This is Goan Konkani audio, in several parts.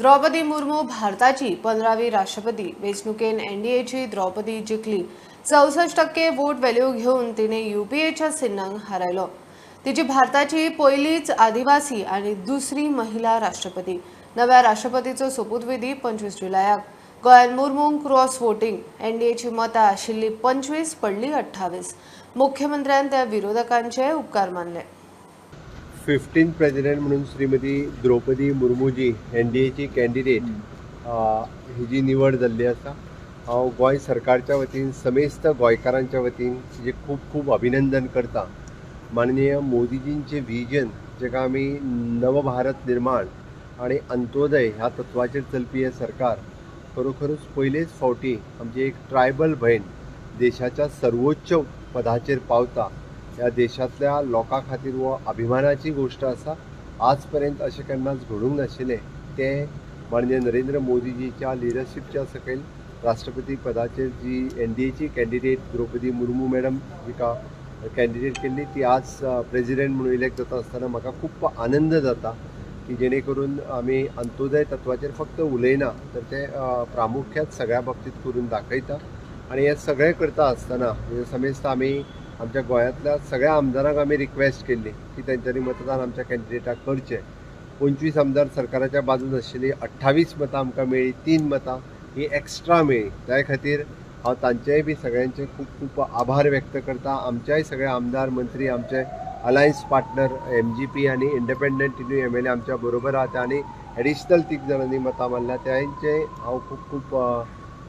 द्रौपदी मुर्मू भारताची 15वी राष्ट्रपती. वेंचणुकेन एनडीएची द्रौपदी जिखली. 64% वोट व्हॅल्यू घेवन तिणे युपीएच्या सिन्हांक हारयलो. तिची भारताची पयलीच आदिवासी आनी दुसरी महिला राष्ट्रपती. नव्या राष्ट्रपतीचो सोपूतविधी 25 जुलयाक. गोंयांत मुर्मूंक क्रॉस वोटिंग. एनडीएची मतां आशिल्ली 25 पडली 28. मुख्यमंत्र्यान त्या विरोधकांचे उपकार मानले. 15 प्रेसिडेंट म्हणून श्रीमती द्रौपदी मुर्मूजी एनडीएची कॅन्डिडेट हिजी निवड जाल्ली आसा. हांव गोंय सरकारच्या वतीन समेस्त गोंयकारांच्या वतीन तिजें खूब खूब अभिनंदन करता. माननीय मोदीजींचें विजन जेका आमी नवभारत निर्माण आनी अंत्योदय ह्या तत्वाचेर चलपी हें सरकार खरोखरूच पयलेच फावटी आमची एक ट्रायबल भयण देशाच्या सर्वोच्च पदाचेर पावता. ह्या देशांतल्या लोकां खातीर हो अभिमानाची गोश्ट आसा. आज पर्यंत अशें केन्नाच घडूंक नाशिल्लें तें माननीय नरेंद्र मोदीजीच्या लिडरशीपच्या सकयल राष्ट्रपती पदाचेर जी एनडीएची कॅन्डिडेट द्रौपदी मुर्मू मॅडम जिका कॅन्डिडेट केल्ली ती आज प्रेजिडेंट म्हणून इलेक्ट जाता आसतना म्हाका खूब आनंद जाता की जेणे करून आमी अंत्योदय तत्वाचेर फक्त उलयना तर ते प्रामुख्यान सगळ्या बाबतींत करून दाखयता. आनी हें सगळें करता आसतना समेस्त आमी आमच्या गोंयांतल्या सगळ्या आमदारांक आमी रिक्वेस्ट केल्ली की तेंच्यांनी मतदान आमच्या कॅन्डिडेटाक करचें. 25 आमदार सरकाराच्या बाजून आशिल्ली, 28 मतां आमकां मेळ्ळी, 3 मतां ही एक्स्ट्रा मेळ्ळी. त्या खातीर हांव तांचेय बी सगळ्यांचे खूब खूब आभार व्यक्त करता. आमच्याय सगळे आमदार मंत्री आमचे अलायन्स पार्टनर MGP आनी इंडिपेंडंट MLA आमच्या बरोबर आहा आनी एडिशनल 3 जाणांनी मतां मारल्या तांचे हांव खूब खूब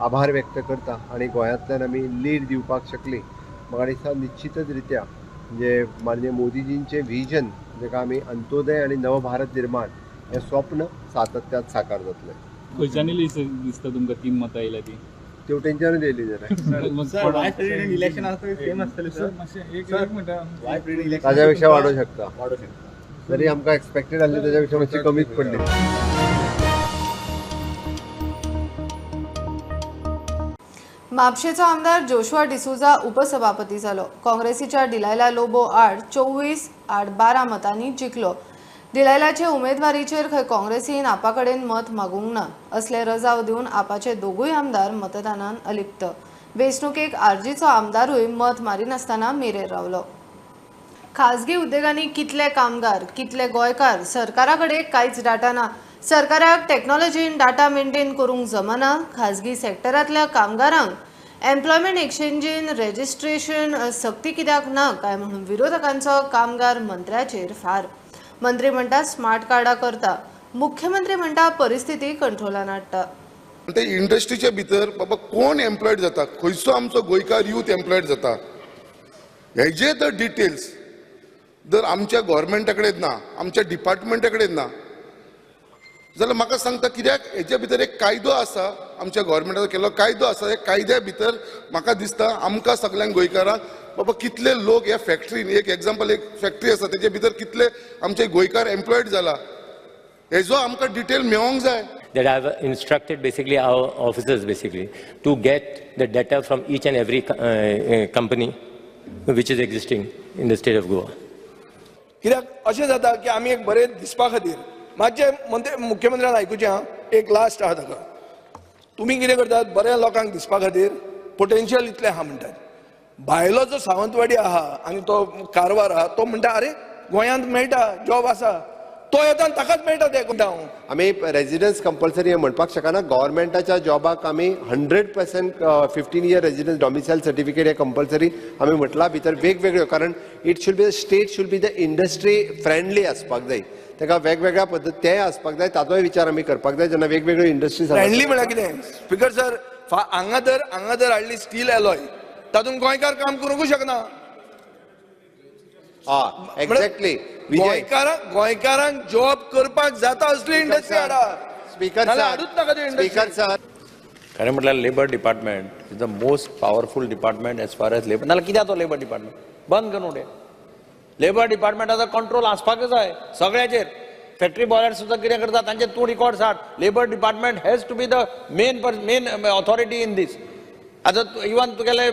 आभार व्यक्त करता. आनी गोंयांतल्यान आमी लीड दिवपाक शकली. म्हाका दिसता निश्चितच रित्या म्हणजे माननीय मोदीजींचें विजन जेका आमी अंत्योदय आनी नवभारत निर्माण हें स्वप्न सातत्यात साकार जातलें. खंयच्यान दिसता तुमकां 3 मतां आयल्या ती? तेवटेनच्यानूच येयली जाल्यार ताज्या पेक्षा वाडोवंक शकता, तरी आमकां एक्सपेक्टेड आसली ताज्या पेक्षा मातशी कमीच पडली. म्हापशेचो आमदार जोशुआ डिसोझा उपसभापती जालो. काँग्रेसीच्या डिलायला लोबो आड 24-12 मतांनी जिखलो. डिलायलाचे उमेदवारीचेर खंय काँग्रेसीन आपा कडेन मत मागूंक ना असले रजाव दिवन आपाचे दोगूय आमदार मतदानान अलिप्त. वेंचणुकेक आरजीचो आमदारूय मत मारिनासतना मेरेर रावलो. खाजगी उद्देगांनी कितले कामगार कितले गोंयकार सरकारा कडेन कांयच डाटा ना. सरकाराक टॅक्नॉलॉजीन डाटा मेंटेन करूंक जमना. खाजगी सेक्टरांतल्या कामगारांक एम्प्लॉयमेंट एक्सचेंजीन रेजिस्ट्रेशन सक्ती कित्याक ना काय म्हणून विरोधकांचो कामगार मंत्र्याचेर फार. मंत्री म्हणटा स्मार्ट कार्डा करता, मुख्यमंत्री म्हणटा परिस्थिती कंट्रोलान हाडटा. ते इंडस्ट्रीच्या भितर बाबा कोण एम्प्लॉयड जाता, खंयचो आमचो गोंयकार यूथ एम्प्लॉयड जाता हेजे तर डिटेल्स जर आमच्या गव्हर्मेंटा कडेन ना, आमच्या डिपार्टमेंटा कडेन ना जाल्यार म्हाका सांगता कित्याक हेच्या भितर एक कायदो आसा, आमच्या गव्हर्मेंटाचो केल्लो कायदो आसा. ह्या कायद्या भितर म्हाका दिसता आमकां सगल्यांक गोंयकारांक बाबा कितले लोक ह्या फॅक्टरीन, एक एग्जाम्पल एक फॅक्टरी आसा तेजे भितर कितले आमचे गोंयकार एम्प्लॉयड जाला हेजो आमकां डिटेल मेळोंक जाय. That I have instructed basically our officers basically to get the data from each and every company which is existing in the state of Goa. कित्याक अशें जाता की आमी एक बरें दिसपा खातीर मातशें मुख्यमंत्र्यान आयकुचें आं, एक लास्ट आहा ताका. तुमी कितें करतात, बऱ्या लोकांक दिसपा खातीर पोटेन्शियल इतलें आहा म्हणटात. भायलो जो सावंतवाडी आहा आनी तो कारवार आहा तो म्हणटा अरे गोंयांत मेळटा जॉब आसा, तो येता आनी ताकाच मेळटा ते. आमी रेजिडन्स कंपल्सरी हें म्हणपाक शकना. गव्हर्मेंटाच्या जॉबाक आमी 100% 15 year residence domicile certificate हें कंपल्सरी आमी म्हटलां. भितर वेगवेगळ्यो, कारण it should be the state should be the industry friendly आसपाक जाय, ताका वेगवेगळ्या पद्दती तेय आसपाक जाय, ताचोय विचार आमी करपाक जाय जेन्ना वेगवेगळ्यो इंडस्ट्रीज. फ्रेंडली म्हळ्यार कितें स्पीकर सर, हांगा जर हाडली स्टील एलॉय तातूंत गोंयकार काम करूंकूच शकना. हा एक्झॅक्टली, गोंयकारांक जॉब करपाक जाता असली इंडस्ट्री हाडा. स्पीकर हाडूच नाका ती इंडस्ट्री. सर खरें म्हटल्यार labour department is the most powerful department as far as labour. नाल्यार कित्याक तो लेबर डिपार्टमेंट बंद करून उडय. लेबर डिपार्टमेंटाचो कंट्रोल आसपाकच जाय सगळ्याचेर. फॅक्टरी बॉयर सुद्दां कितें करता तांचे तूं रिकॉर्ड्स हाड. Labour department has to be the main authority in this. आतां इवन तुगेले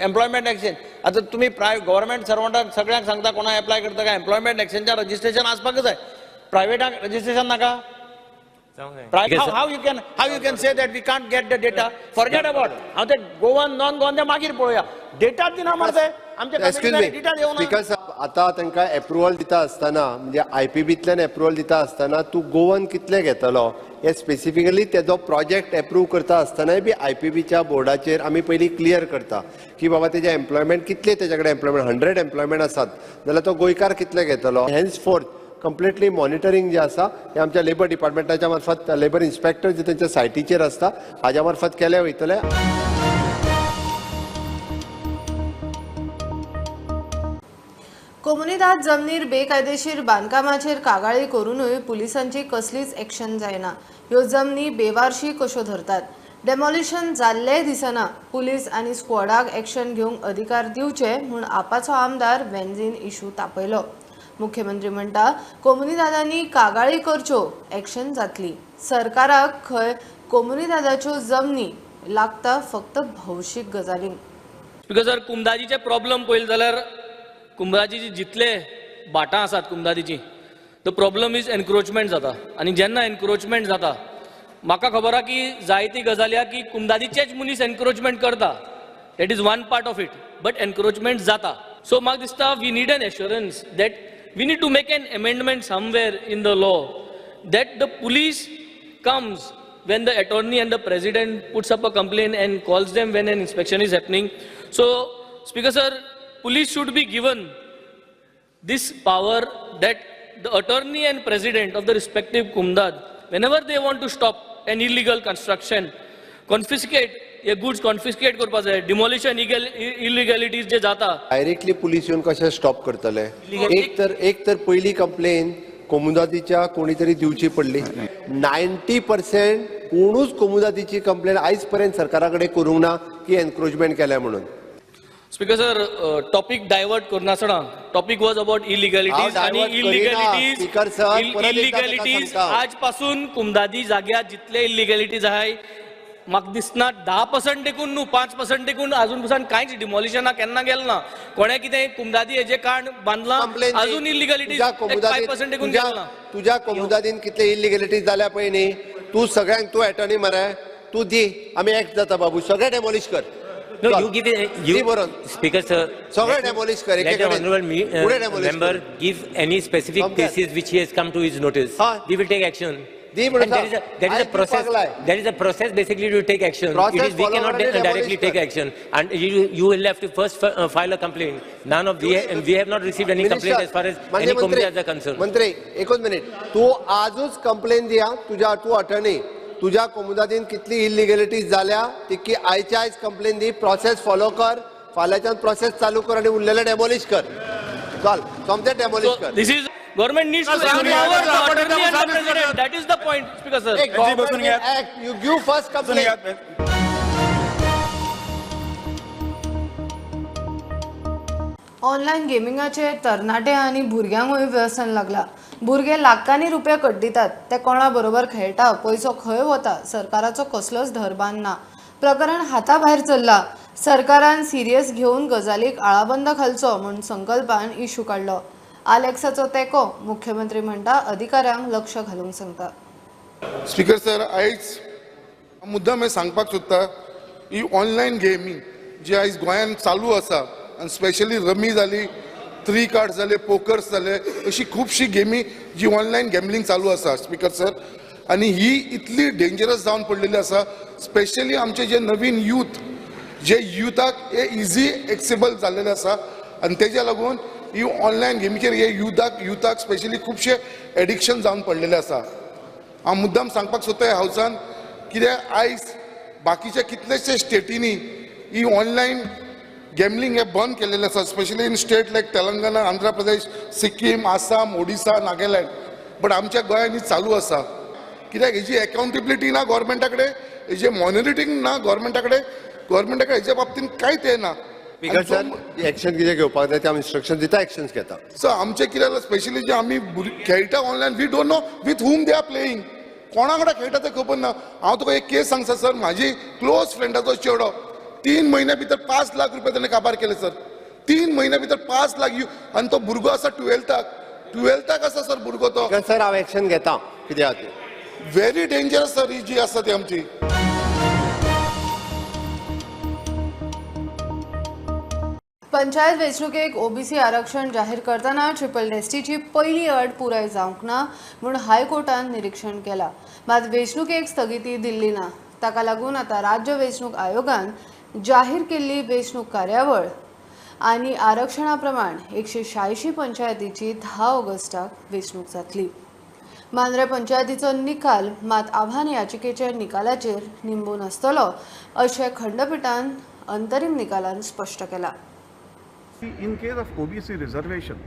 एम्प्लॉयमेंट एक्सचेंज, आतां तुमी गव्हर्मेंट सर्वंटाक सगळ्यांक सांगता कोणा एप्लाय करता काय एम्प्लॉयमेंट एक्सचेंजार रजिस्ट्रेशन आसपाकच जाय. प्रायवेटाक रजिस्ट्रेशन नाका. How you can say that we can't get the data? Forget about हांव ते गोवन नॉन गोवन ते मागीर पळोवया. डेटा दिना मरे आमच्या डेटा येवना. Because आतां तांकां एप्रुवल दिता आसतना म्हणजे आयपीबींतल्यान एप्रुवल दिता आसतना तूं गोवन कितले घेतलो हे स्पेसिफिकली तेजो प्रोजेक्ट एप्रूव करता आसतनाय बी आयपीबीच्या बोर्डाचेर आमी पयलीं क्लियर करता की बाबा तेजें एम्प्लॉयमेंट कितले, तेजे कडेन एम्प्लॉयमेंट 100 एम्प्लॉयमेंट आसात जाल्यार तो गोंयकार कितले घेतलो. हेन्स फोर्थ कंप्लिटली मॉनिटरींग जे आसा हें आमच्या लेबर डिपार्टमेंटाच्या मार्फत लेबर इन्स्पेक्टर जे तेंच्या सायटीचेर आसता हाज्या मार्फत केलें वयतलें. कोमुनिदाद जमनीर बेकायदेशीर बांदकामाचेर कागाळी करूनय पुलिसांची कसलीच एक्शन जायना. ह्यो जमनी बेवारशी कश्यो धरतात, डेमॉलिशन जाल्लेय दिसना. पुलीस आनी स्क्वॉडाक एक्शन घेवंक अधिकार दिवचे म्हूण आपाचो आमदार वेन्झीन इशू तापयलो. मुख्यमंत्री म्हणटा कोमुनिदादांनी कागाळी करच्यो, एक्शन जातली. सरकाराक खंय कोमुनिदादाच्यो जमनी लागता फक्त भौशीक गजालींक. Because sir कुमदाजीचे प्रॉब्लम पळयले जाल्यार कुंभराची जितले भाटां आसात कुमदादीची, the problem is encroachment जाता. आनी जेन्ना एनक्रोचमेंट जाता, म्हाका खबर आहा की जायती गजाली आहा की कुमदादीचेच मनीस एनक्रोचमेंट करता. That is one part of it, but encroachment जाता. सो म्हाका दिसता we need an assurance that we need to make an amendment somewhere in the law that the police comes when the attorney and the president puts up a complaint and calls them when an inspection is happening. So, Speaker sir, police should be given this power that the attorney and president of the respective Kumdad, whenever they want to stop an illegal construction, confiscate हे goods confiscate करपा जाय, demolition illegalities जे जाता. डायरेक्टली पुलीस येवन कशें स्टॉप करतले? एक तर पयली कंप्लेन कोमुनिदादीच्या कोणी तरी दिवची पडली. 90% कोणूच कोमुनिदादीची कंप्लेन आयज पर्यंत सरकारा कडेन करूंक ना की एनक्रोचमेंट केल्या म्हणून. स्पीकर सर, टॉपिक डायवर्ट करनासतना टॉपिक वॉज अबाउट इलिगॅलिटीज आनी इलिगॅलिटीज आज पासून कुमदादी जाग्यार जितले इलिगॅलिटीज आहाय म्हाका दिसना 10% देखून न्हू 5% देखून अजून पसून कांयच डिमॉलिशना केन्ना गेलें ना. कोणें कितें कुमदादी हेजें काण बांदलां अजून इलिगॅलिटीज 5% देखून गेलें ना. तुज्या कोमुनिदादीन कितले इलिगॅलिटीज जाल्या पळय न्ही, तूं सगळ्यांक तूं एटर्नी मरे, तूं दी, आमी एक्ट जाता बाबू, सगळें डेमॉलिश कर. No, you give it, you, Speaker sir, let the honorable member give any specific cases which he has come to his notice. We will take action. And there is a process. There is a process basically to take action. It is, we cannot directly take action, and you will have to first file a complaint. None of we have not received any complaint as far as any complaints are concerned. मंत्री, एकच मिनिट, तू आजूच कंप्लेन दिया तुझ्या तू अटर्नी, तुझ्या कोमुनिदादीन कितली इलिगॅलिटीज जाल्या तितकी आयच्या आयज कंप्लेन दी, प्रोसेस फॉलो कर, फाल्यांच्यान प्रोसेस चालू कर आनी उरलेलें डेमोलिश कर. चल सोमतें डेमोलिश कर. This is government needs to empower the attorney and the president. That is the point, Speaker sir. Government act, you give first complaint. Online गेमिंगाचे तरणाटे आनी भुरग्यांकूय व्यसन लागला. भुरगे लाखांनी रुपया कड्डितात, ते कोणा बरोबर खेळटा, पयसो खंय वता, सरकाराचो कसलोच धरबान ना. प्रकरण हाता भायर चल्ला. सरकारान सिरियस घेवन गजालीक आळाबंद घालचो म्हूण संकल्पान इशू काडलो. आलेक्साचो तेंको मुख्यमंत्री म्हणटा अधिकाऱ्यांक लक्ष घालूंक सांगता. स्पीकर सर, आयज मुद्दाम हें सांगपाक सोदता, ही ऑनलायन गेमींग जी आयज गोंयांत चालू आसा आनी स्पेशली रमी जाली, 3 कार्ड जाले, पोकर्स जाले, अशी खुबशी गेमी जी ऑनलायन गॅमलिंग चालू आसा स्पीकर सर. आनी ही इतली डेंजरस जावन पडलेली आसा, स्पेशली आमचे जे नवीन यूथ, जे युथाक हे इजी एक्सेबल जाल्लेले आसा आनी तेज्या लागून ही ऑनलायन गेमीचेर हे युथाक स्पेशली खुबशे एडिक्शन जावन पडलेले आसा. हांव मुद्दाम सांगपाक सोदता ह्या हावसान, कित्याक आयज बाकीच्या कितलेशे स्टेटींनी ही ऑनलायन गॅमलिंग हे बंद केलेलें आसा, specially in state like Telangana, Andhra Pradesh, Sikkim, Assam, Odisha, Nagaland, but आमच्या गोंयांत ही चालू आसा. कित्याक हेजी एकाउंटेबिलिटी ना गव्हर्मेंटा कडेन, हेजें मॉनिटरींग ना गव्हर्मेंटा कडेन, गव्हर्मेंटा कडेन हेच्या बाबतींत कांयच येना. स्पीकर सर, एक्शन कितें घेवपाक जाय ते आमी इन्स्ट्रक्शन दिता, एक्शन्स घेता. सो आमचें कितें जालां, स्पेशली जे आमी खेळटा online, we don't know with whom they are playing, कोणा कडेन खेळटा तें खबर ना. हांव तुका एक केस सांगता सर, म्हाजी क्लोज फ्रेंडाचो चेडो 3 म्हयन्या भितर 5 लाख रुपया ताणें काबार केले सर. 3 म्हयन्या भितर 5 लाख. आनी तो भुरगो आसा 12थाक आसा सर भुरगो तो. सर हांव एक्शन घेता कितें आहा तें. व्हेरी डेंजरस सर ही जी आसा ती आमची. पंचायत वेंचणुकेक ओबीसी आरक्षण जाहीर करतना ट्रिपल एसटीची पयली अट पुराय जावंक ना म्हूण हायकोर्टान निरीक्षण केलां. मात वेंचणुकेक स्थगिती दिल्ली ना. ताका लागून आतां राज्य वेंचणूक आयोगान जाहीर केल्ली वेंचणूक कार्यावळ आनी आरक्षणा प्रमाण 186 पंचायतीची 10 ऑगस्टाक वेंचणूक जातली. मांद्रे पंचायतीचो निकाल मात आव्हान याचिकेच्या निकालाचेर निंबून आसतलो अशें खंडपिठान अंतरीम निकालान स्पश्ट केलां. In case of OBC reservation,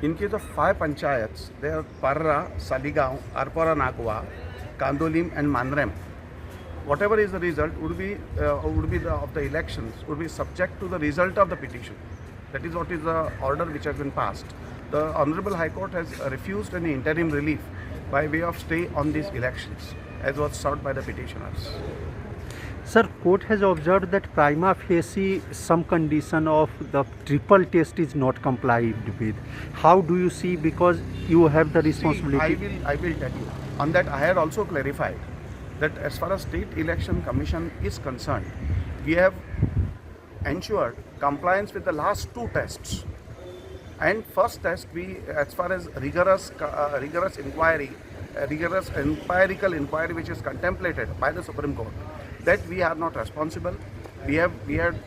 in case of 5 panchayats, they are Parra, Saligao, Arpora Nagwa, Candolim and Mandrem. Whatever is the result would be of the elections would be subject to the result of the petition. That is what is the order which has been passed. The Honorable High Court has refused any interim relief by way of stay on these elections, as was sought by the petitioners. Sir, court has observed that prima facie some condition of the triple test is not complied with. How do you see, because you have the responsibility? See, I will tell you. On that, I had also clarified that as far as State Election Commission is concerned, we have ensured compliance with the last 2 tests. And first test, we, as far as rigorous inquiry, rigorous empirical inquiry which is contemplated by the Supreme Court, that we are not responsible. We have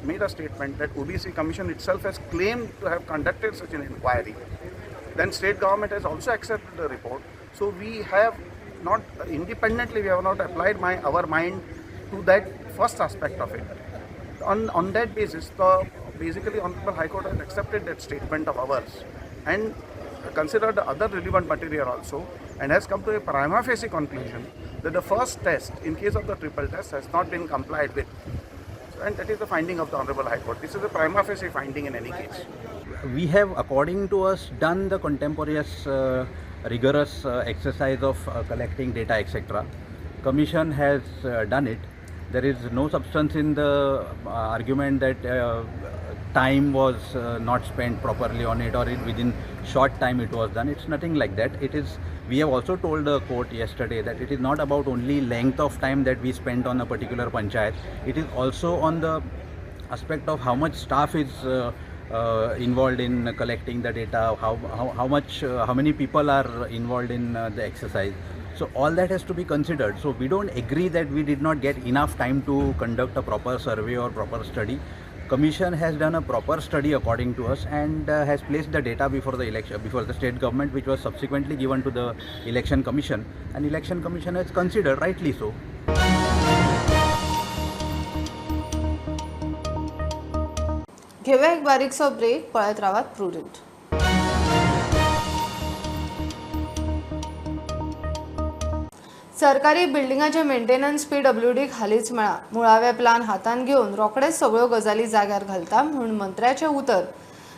made a statement that OBC Commission itself has claimed to have conducted such an inquiry. Then state government has also accepted the report. So we have not independently, we have not applied our mind to that first aspect of it. On that basis, the basically Honorable High Court has accepted that statement of ours and considered the other relevant material also, and has come to a prima facie conclusion that the first test in case of the triple test has not been complied with. So, and that is the finding of the Honorable High Court. This is a prima facie finding in any case. We have, according to us, done the contemporaneous rigorous exercise of collecting data, etc. Commission has done it. There is no substance in the argument that time was not spent properly on it, or within short time it was done. It's nothing like that. It is, we have also told the court yesterday that it is not about only length of time that we spent on a particular panchayat. It is also on the aspect of how much staff is involved in collecting the data, how many people are involved in the exercise. So all that has to be considered. So we don't agree that we did not get enough time to conduct a proper survey or proper study. Commission has done a proper study according to us and has placed the data before the election, before the state government, which was subsequently given to the Election Commission, and Election Commission has considered, rightly so. घेऊया एक बारीकसो ब्रेक. पळयत रावात प्रुडंट. सरकारी बिल्डिंगाचे मेंटेनन्स पीडब्ल्यूडीक हालींच मेळ्ळां. मुळावे प्लान हातांत घेवन रोखडेच सगळ्यो गजाली जाग्यार घालता म्हूण मंत्र्याचें उतर.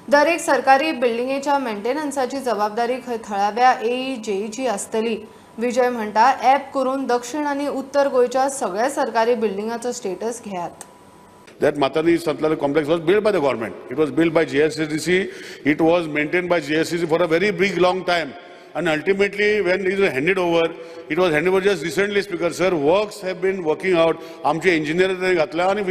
दरेक सरकारी बिल्डिंगेच्या मेंटेनन्साची जबाबदारी खंय थळाव्या एई जेईची आसतली. विजय म्हणटा ॲप करून दक्षिण आनी उत्तर गोंयच्या सगळ्या सरकारी बिल्डिंगाचो स्टेटस घेयात. That Matani Santlal complex was built by the government. It was built by GSCDC. It was maintained by GSCDC for a very big long time. And ultimately, when it was handed over, it was handed over just recently, Speaker sir. Works have been working out. आमचे engineer घातला आणि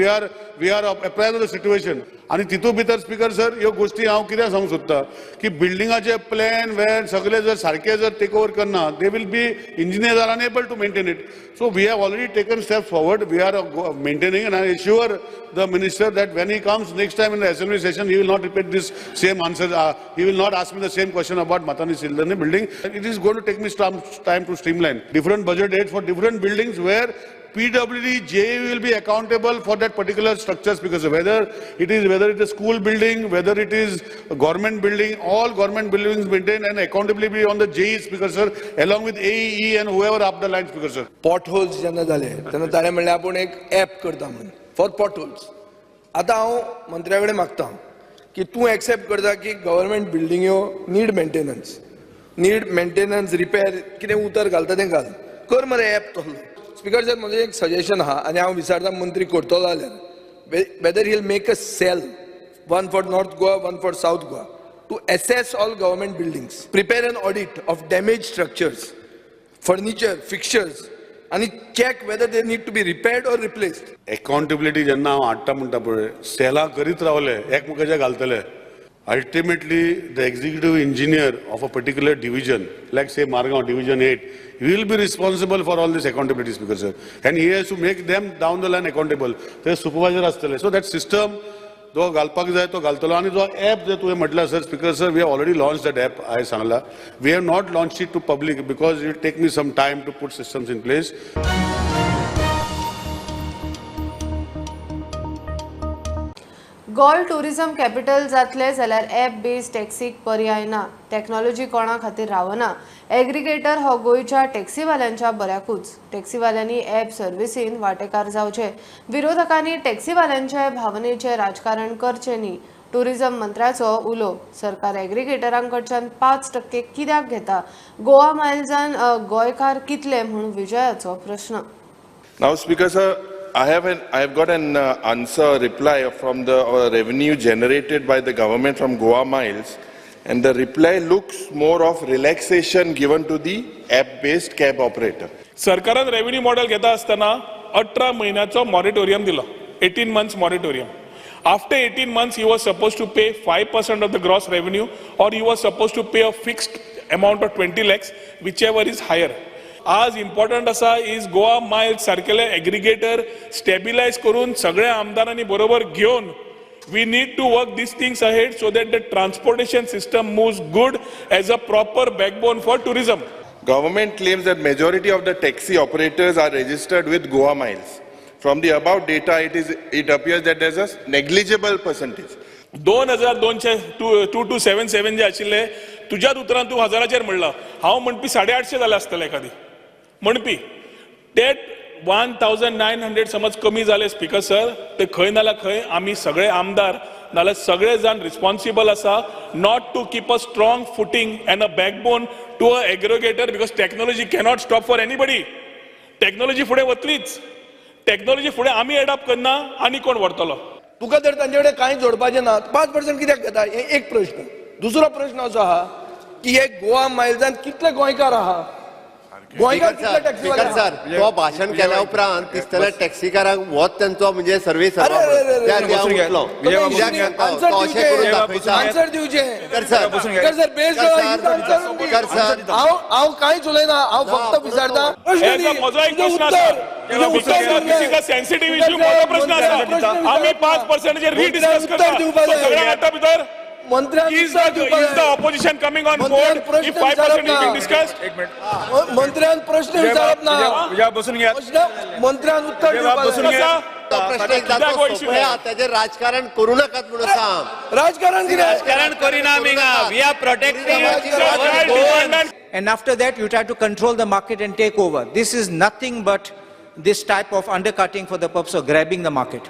we are apprised of the situation. आणि तितू भितर स्पीकर सर ह्यो गोष्टी हांव कितें सांगूंक सोदता की बिल्डिंगाचे प्लॅन वेन सगळे जर सारके जर टेक ओवर करना, they will be engineers are unable to maintain it. So we have already taken steps forward. We are maintaining and I assure the minister that when he comes next time in the assembly session, he will not repeat this same answer. He will not ask me the same question about Matani Sildani building. It is going to take me some time to streamline different budget dates for different buildings where PWD, JE will be accountable for that particular structures, because whether it is school building, whether it is a government building, all government buildings maintained and accountability on the JEs, because sir, along with AEE and whoever up the line, because sir. Potholes जेन्ना जाले तेन्ना ताणें म्हणलें आपूण एक ॲप करता म्हणून फॉर पॉटहोल्स. आतां हांव मंत्र्या कडेन मागता की तूं एक्सेप्ट करता की गव्हर्मेंट बिल्डिंग्यो नीड मेंटेनन्स रिपेर कितें उतर घालता तें घाल, कर मरे ॲप तसलो. स्पीकर सर म्हजें एक सजेशन आहा आनी हांव विचारता मंत्री करतलो जाल्यार, whether he will make a cell, one for North Goa, one for South Goa, to assess all government buildings, prepare an audit of damage structures, furniture, fixtures आनी check whether they need to be repaired or replaced. Accountability जेन्ना हांव हाडटा म्हणटा पळय, सेलां करीत रावले, एकमेकाच्या घालतले. Ultimately the executive engineer of a particular division, like say Margao division 8, will be responsible for all this accountability, speaker sir, and he has to make them down the line accountable. ते सुपरवायझर आसतले. सो that system जो घालपाक जाय तो घालतलो. आनी जो एप जे तुवें म्हटला sir, speaker sir, we have already launch that app. हांवें सांगला we have not launch it to public because it take me some time to put systems in place. Goa tourism capital जातले जाल्यार ॲप बेज टॅक्सीक पर्याय ना. टॅक्नॉलॉजी कोणा खातीर रावना. एग्रिगेटर हो गोंयच्या टॅक्सीवाल्यांच्या बऱ्याकूच. टॅक्सीवाल्यांनी ॲप सर्विसीन वांटेकार जावचे. विरोधकांनी टॅक्सीवाल्यांचे भावनेचे राजकारण करचें न्ही. टुरिझम मंत्र्याचो उलो. सरकार एग्रिगेटरांकडच्यान 5% कित्याक घेता? गोवा मायल्सान गोंयकार कितले म्हूण विजयाचो प्रश्न. Now, Speaker sir, I have got an answer reply from the revenue generated by the government from Goa Miles, and the reply looks more of relaxation given to the app-based cab operator. सरकारान रेव्हेन्यू मॉडेल घेता असताना 18 महिन्याचो मॉरेटोरियम दिलो, 18 months moratorium. After 18 months, he was supposed to pay 5% of the gross revenue, or he was supposed to pay a fixed amount of 20 lakhs, whichever is higher. आज इम्पॉर्टंट आसा is Goa miles सारकेले एग्रिगेटर स्टेबिलायज करून सगळ्या आमदारांनी बरोबर घेवन we need to work these things ahead so that the transportation system moves good as a proper backbone for tourism. Government claims that majority of the taxi operators are registered with Goa Miles. From the above data, it appears that there is a negligible percentage. 2200 2277 जे आशिल्ले तुज्याच उतरान तूं हजाराचेर म्हणला, हांव म्हणपी 850 जाले आसतले एखादी म्हणपी. ते 1900 समज कमी जाले स्पीकर सर, ते खंय नाल्यार खंय आमी सगळे आमदार नाल्यार सगळे जाण रिस्पॉन्सिबल आसा not to keep a strong footing and a backbone to a aggregator, because technology cannot stop for anybody. Technology फुडें वतलीच, टॅक्नॉलॉजी फुडें आमी एडॉप्ट करना आनी कोण व्हरतलो. तुका जर तांचे कडेन कांय जोडपाचें ना, 5% कित्याक घेता? हें एक प्रश्न. दुसरो प्रश्न असो आहा की हे गोवा मायल्सान कितले गोंयकार आहा? गोंयकार कितले टॅक्सीवाले? सर, तो भाशण केल्या उपरांत दिसतले टॅक्सीकारांक होच तेंचो म्हणजे सर्वीस. आन्सर दिवचें हांव हांव कांयच उलयना, हांव फक्त विचारता. म्हजो एक प्रश्न आसा, सेन्सिटीव इश्यू. म्हजो प्रश्न आसा, आमी 5% रिडिस्कस करता सगळ्या आतां भितर. मंत्र्यान Is the opposition coming on board if 5% is being discussed? एक मिनिट. मंत्र्यान प्रश्न विचारप ना. बसून घ्या. मंत्र्यान उत्तर बसून घ्या. प्रश्न एकदा ताजेर राजकारण करू नाकात म्हणून सांग. राजकारण कितें? राजकारण करिना आमी. We are protecting our goals. And after that you try to control the market and take over. This is nothing but this type of undercutting for the purpose of grabbing the market.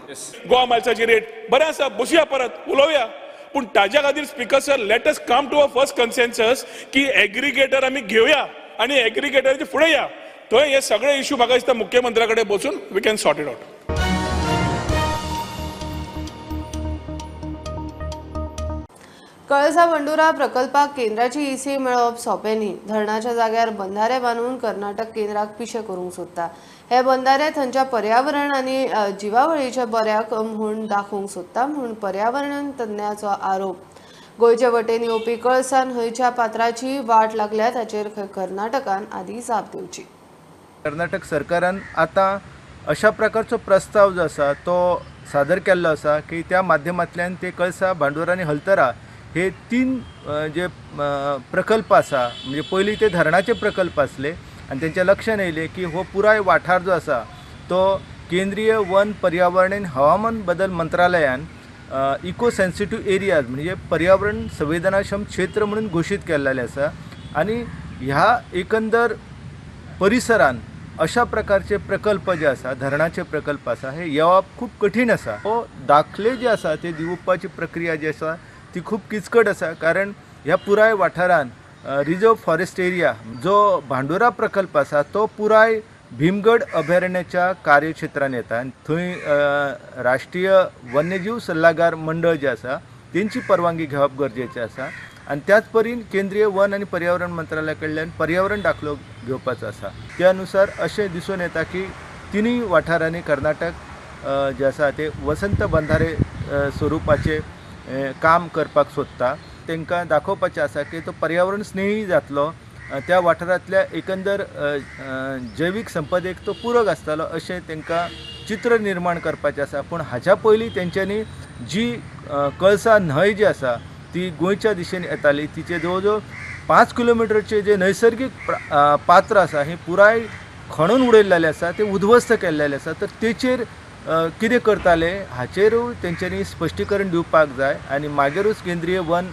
Goa मायल्साची rate बरें आसा, बसुया परत उलोवया, पूण ताज्या खातीर speaker sir let us come to a first consensus की एग्रिगेटर आमी घेवया आनी एग्रिगेटराचे फुडें या. थंय हे सगळे इश्यू म्हाका दिसता मुख्यमंत्र्या कडेन बसून we can sort it out. Kalasa Bandura प्रकल्पाक केंद्राची ईसी मेळोवप सोंपें न्ही. धरणाच्या जाग्यार बंधारे बांदून कर्नाटक केंद्राक पिशें करूंक सोदता. हे बंधारे थंयच्या पर्यावरण आनी जिवावळीच्या बऱ्याक म्हूण दाखोवंक सोदता म्हूण पर्यावरण तज्ञाचो आरोप. गोंयचे वटेन येवपी कळसा न्हंयच्या पात्राची वाट लागल्या ताचेर खंय कर्नाटकान आदी जाप दिवची. कर्नाटक सरकारान आतां अशा प्रकारचो प्रस्ताव जो आसा तो सादर केल्लो आसा की त्या माध्यमांतल्यान ते कळसा भांडुरा आनी हलतरा हे 3 जे प्रकल्प आसा, म्हणजे पयलीं ते धरणाचे प्रकल्प आसले आनी तेंच्या लक्षान येयलें की हो पुराय वाठार जो आसा तो केंद्रीय वन पर्यावरण आनी हवामान बदल मंत्रालयान इको सेन्सिटीव एरियाज म्हणजे पर्यावरण संवेदनाक्षम क्षेत्र म्हणून घोशीत केल्लें आसा आनी ह्या एकंदर परिसरान अशा प्रकारचे प्रकल्प जे आसा, धरणाचे प्रकल्प आसा, हे येवप खूब कठीण आसा. हो दाखले जे आसा ते दिवपाची प्रक्रिया जी आसा ती खूब किचकट आसा, कारण ह्या पुराय वाठारान रिजर्व फॉरेस्ट एरिया जो भांडुरा प्रकल्प आसा तो पुराय भीमगड अभयारण्याच्या कार्यक्षेत्रान येता आनी थंय राष्ट्रीय वन्यजीव सल्लागार मंडळ जे आसा तेंची परवानगी घेवप गरजेचें आसा. आनी त्याच परीन केंद्रीय वन आनी पर्यावरण मंत्रालया कडल्यान पर्यावरण दाखलो घेवपाचो आसा. त्या अनुसार अशें दिसून येता की तिनूय वाठारांनी कर्नाटक जे आसा ते वसंत बंधारे स्वरुपाचें काम करपाक सोदता. तांकां दाखोवपाचें आसा की तो पर्यावरण स्नेही जातलो, त्या वाठारांतल्या एकंदर जैवीक संपदेक तो पूरक आसतलो अशें तांकां चित्र निर्माण करपाचें आसा. पूण हाच्या पयलीं तेंच्यांनी जी कळसा न्हंय जी आसा ती गोंयच्या दिशेन येताली, तिचे जवळ जवळ 5 किलोमिटरचे जे नैसर्गीक पात्र आसा हे पुराय खणून उडयल्लें आसा, ते उद्ध्वस्त केल्लें आसा. तर तेचेर कितें करताले हाचेरूय तेंच्यांनी स्पश्टीकरण दिवपाक जाय आनी मागीरूच केंद्रीय वन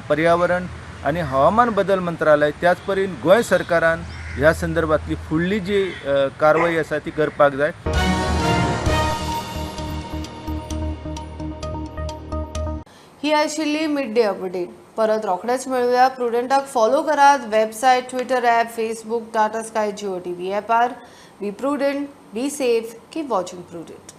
पर्यावरण आनी हवामान बदल मंत्रालय त्याच परीन गोंय सरकारान ह्या संदर्भातली फुडली जी कारवाई आसा ती करपाक जाय. ही आशिल्ली मिड डे अपडेट. परत रोखडेच मेळुया. प्रुडंटाक फॉलो करात website, Twitter app, Facebook, Tata Sky, Jio TV ॲपार. Be prudent, be safe, keep watching Prudent.